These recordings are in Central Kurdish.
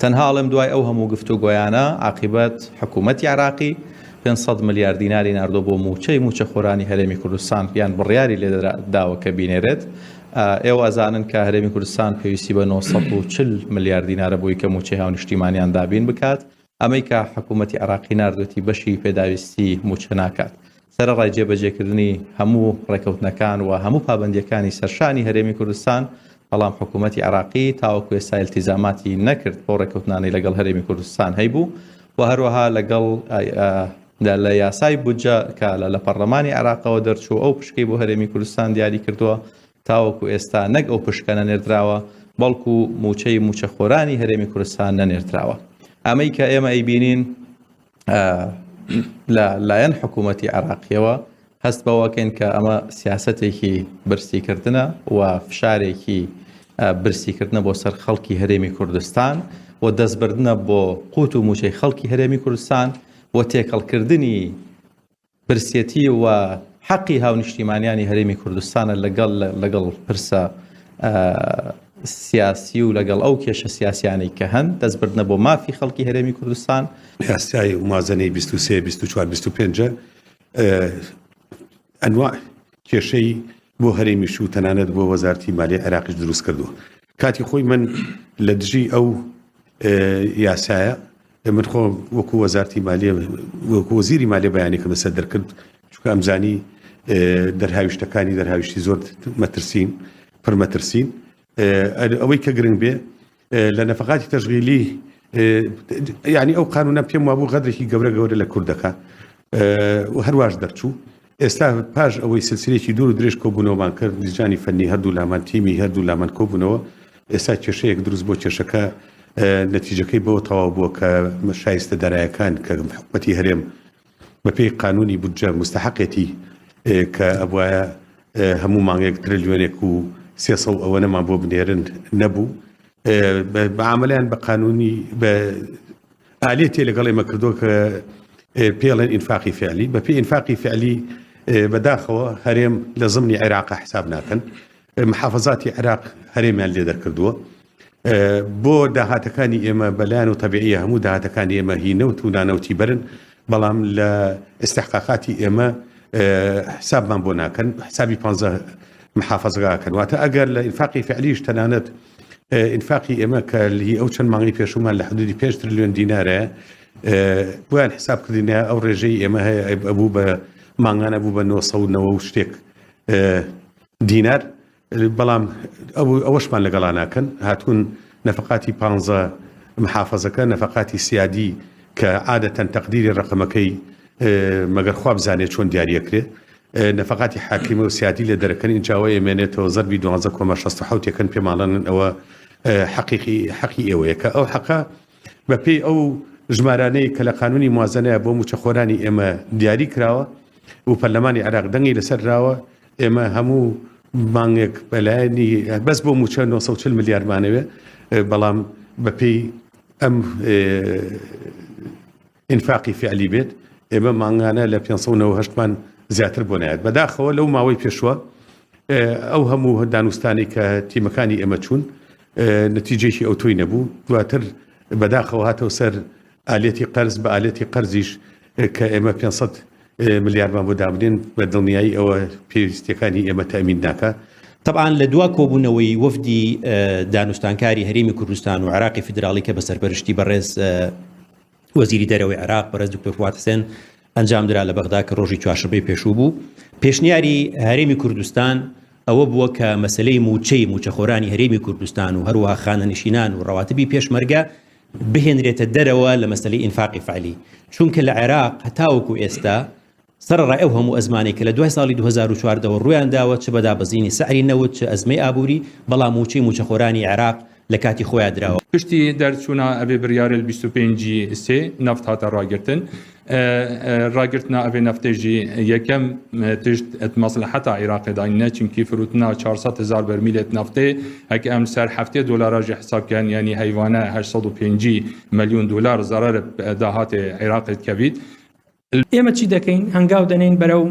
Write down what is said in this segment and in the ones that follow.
تەنها ئەڵێم دوای ئەو هەموو گفتوگۆیانە عاقیبەت حکوومەتی عێراقی 500 ملیار دیناری ناردووە بۆ مووچەی مووچەخۆرانی هەرێمی کوردستان یان بڕیاری لێ داوە کە بینێرێت. ئێوە ئەزانن کە هەرێمی کوردستان پێویستی بە 940 ملیار دینارە بۆی کە مووچەی هاونیشتیمانیان دابین بکات. ئەمەی کە حکوومەتی عێراقی ناردوێتی بەشی پێداویستی مووچە ناکات. سەرەڕای جێبەجێکردنی هەموو ڕێکەوتنەکان و هەموو پابەندییەکانی سەرشانی هەرێمی کوردستان، بەڵام حکوومەتی عێراقی تاوەکو ئێستا ئیلتیزاماتی نەکرد بەو ڕێکەوتنانەی لەگەڵ هەرێمی کوردستان هەیبوو و هەروەها لەگەڵ لە یاسای بودجە کە لە پەرلەمانی عێراقەوە دەرچوو ئەو پشکەی بۆ هەرێمی کوردستان دیاری کردووە تاوەکو ئێستا نەک ئەو پشکە نەنێردراوە، بەڵکو مووچەی مووچەخۆرانی هەرێمی کوردستان نەنێردراوە. ئەمەی کە ئێمە ئەیبینین لە لایەن حکوومەتی عێراقیەوە هەست بەوەکەین کە ئەمە سیاسەتێکی برسیکردنە و فشارێکی برسیکردنە بۆ سەر خەڵکی هەرێمی کوردستان و دەستبردنە بۆ قوت و موچەی خەڵکی هەرێمی کوردستان و تێکەڵکردنی برسێتی و حەقی هاونیشتیمانیانی هەرێمی کوردستانە لەگەڵ لەگەڵ پرسە سیاسی و لەگەڵ ئەو کێشە سیاسیانەی کە هەن دەستبردنە بۆ مافی خەڵکی هەرێمی کوردستان. یاسای موازنەی 23 24 25 ئەنواع کێشەی بۆ هەرێمیش و تەنانەت بۆ وەزارتی مالی عێراقیش دروست کردووە. کاتی خۆی من لە دژی ئەو یاسایە من خۆ وەکو وەزارتی مالیە وەکو وەزیری مالیە بەیانێکم لەسەر دەرکرد چونکە ئەمزانی دەرهاویشتەکانی دەرهاویشتی زۆر مەترسین پر مەترسین ئەوەی کە گرنگ بێ لە نەفقاتی تەشغیلی یعنی ئەو قانونە پێم وابوو غەدرێکی گەورە گەورە لە کوردەکە و هەرواش دەرچوو ئێستا پاش ئەوەی سلسلەیەکی دوور و درێژ کۆبوونەوەمان کرد، لیجانی فەنی هەردوو لامان، تیمی هەردوو لامان کۆبوونەوە، ئێستا کێشەیەک دروست بووە، کێشەکە نەتیجەکەی بەوە تەواو بووە کە شایستە دارایەکان کە حکومەتی هەرێم بەپێی قانونی بودجە مستحقێتی کە ئەبوایە هەموو مانگێک ترلیۆنێک و سێ سەد و ئەوەنەمان بۆ بنێرن نەبوو، بە عامەلەیان بە قانونی بە ئالیەتێ لەگەڵ ئێمە کردووە کە پێڵێن ئینفاقی فعلی بە پێی ئینفاقی فعلی بەداخەوە هەرێم لە زمنی عێراق حساب ناکەن محافظاتی عێراق هەرێمیان لێ دەرکردووە بۆ داهاتەکانی ئێمە بەلایەن و تەبیعیە هەموو داهاتەکانی ئێمە هی نەوت و نانەوتی بەرن بەڵام لە ئستحقاقاتی ئێمە حسابمان بۆ ناکەن حسابی پ محافظگاکەن واتە ئەگەر لە ئینفاقی فعلیش تەنانەت ئینفاقی ئێمە کە هی ئەو چەند مانگەی پێشوومان لە حدودی پێنج ترلیۆن دینارە بۆیان حساب کردینە ئەو ڕێژەی ئێمە هەیە ئەبوو بە مانگانە بوو بە 990 و شتێک دینار بەڵام ئەو ئەوەشمان لەگەڵا ناکەن هاتوون نەفقاتی پ محافظەکە نەفقاتی سیادی کە عادەتەن تەقدیری ڕقمەکەی مەگەر خوا بزانێت چۆن دیاریەکرێ نەفەقاتی حاکیمە و سیادی لێ دەرەکەن ئینجا ئەوە ئەمێنێتەوە زەربی دوانزە کۆمە 67 یەکەن پێماڵێنن ئەوە حەقیقی حەقی ئێوەیە کە ئەو حەقە بەپێی ئەو ژمارانەی کە لە قانونی موازنەیە بۆ موچەخۆرانی ئێمە دیاری کراوە و پەرلەمانی عێراق دەنگی لەسەر راوە ئێمە هەموو مانگێک بەلایەنی بەس بۆ موچە 940 ملیارمانەوێ بەڵام بەپێی ئەم ئینفاقی فیعلی بێت، ئێمە مانگانە لە 598 مان زیاتر بۆ نایەت. بەداخەوە لەو ماوەی پێشووە ئەو هەموو دانوستانەی کە تیمەکانی ئێمە چوون نەتیجەیەکی ئەوتۆی نەبوو. دواتر بەداخەوە هاتەوە سەر ئالەتی قەرز، بە ئالەتی قەرزیش کە ئێمە 500 ملیارمان بۆ دابنێن بە دڵنیایی ئەوە پێویستیەکانی ئێمە تەئمین ناکا. تەبعەن لە دوا کۆبوونەوەی وەفدی دانوستانکاری هەرێمی کوردستان و عێراقی فیدراڵی کە بە سەرپەرشتی بەڕێز وەزیری دەرەوەی عێراق بەڕێز دکتۆر فواد حسێن ئەنجامدرا لە بەغدا کە ڕۆژی چوارشەممەی پێشوو بوو پێشنیاری هەرێمی کوردستان ئەوە بووە کە مەسلەی موچەی موچەخۆرانی هەرێمی کوردستان و هەروەها خانەنشینان و ڕەواتبی پێشمەرگە بهێنرێتە دەرەوە لە مەسلەی ئینفاقی فعلی چونکە لە عێراق هەتاوەکو ئێستا سەرەڕای ئەو هەموو ئەزمانەی کە لە دوای ساڵی 2014 ەوە ڕوویان داوە، چ بە دابەزینی سعری نەوت، چ ئەزمەی ئابووری، بەڵام مووچەی مووچەخۆرانی عێراق لە کاتی خۆیا دراوە. پشتی دەرچوونا ئەڤێ بریارێ ل 25 ی سێ نەفت هاتە ڕاگرتن. ڕاگرتنا ئەڤێ نەفتێ ژی یەکەم تشت ت مەسلحەتا عیراقێ دا نە چونکی فروتنا 400 هزار بەرمیلێت نەفتێ هەک ئەم سەر هەفتێ دۆلارا ژی حساب کەن یانی هەیوانە 850 ملیون دۆلار زەرەر داهاتێ عیراقێ دکەڤیت. ئێمە چی دەکەین؟ هەنگاو دەنێین بەرەو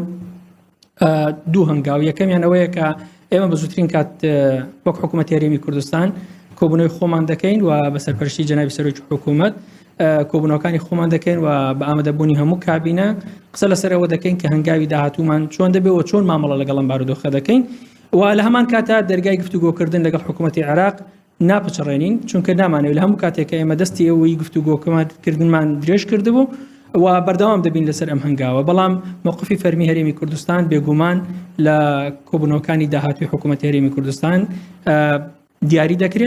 دوو هەنگاو، یەکەمیان ئەوەیە کە ئێمە بە زووترین کات وەک حکوومەتی هەرێمی کوردستان. کۆبوونەوەی خۆمان دەکەین و بە سەرپەرشتی جەنابی سەرۆکی حکوومەت کۆبوونەوەکانی خۆمان دەکەین و بە ئامادەبوونی هەموو کابینە قسە لەسەر ئەوە دەکەین کە هەنگاوی داهاتوومان چۆن دەبێت و چۆن مامەڵە لەگەڵ ئەم بارودۆخە دەکەین و لە هەمان کاتا دەرگای گفتوگۆکردن لەگەڵ حکوومەتی عێراق ناپچڕێنین چونکە نامانەوێت لە هەموو کاتێک کە ئێمە دەستی ئەوەی گفتوگۆکردنمان درێژ کردبوو و بەردەوام دەبین لەسەر ئەم هەنگاوە بەڵام موقفی فەرمی هەرێمی کوردستان بێگومان لە کۆبوونەوەکانی داهاتوی حکوومەت هەرێمی کوردستان دیاری دەکرێت.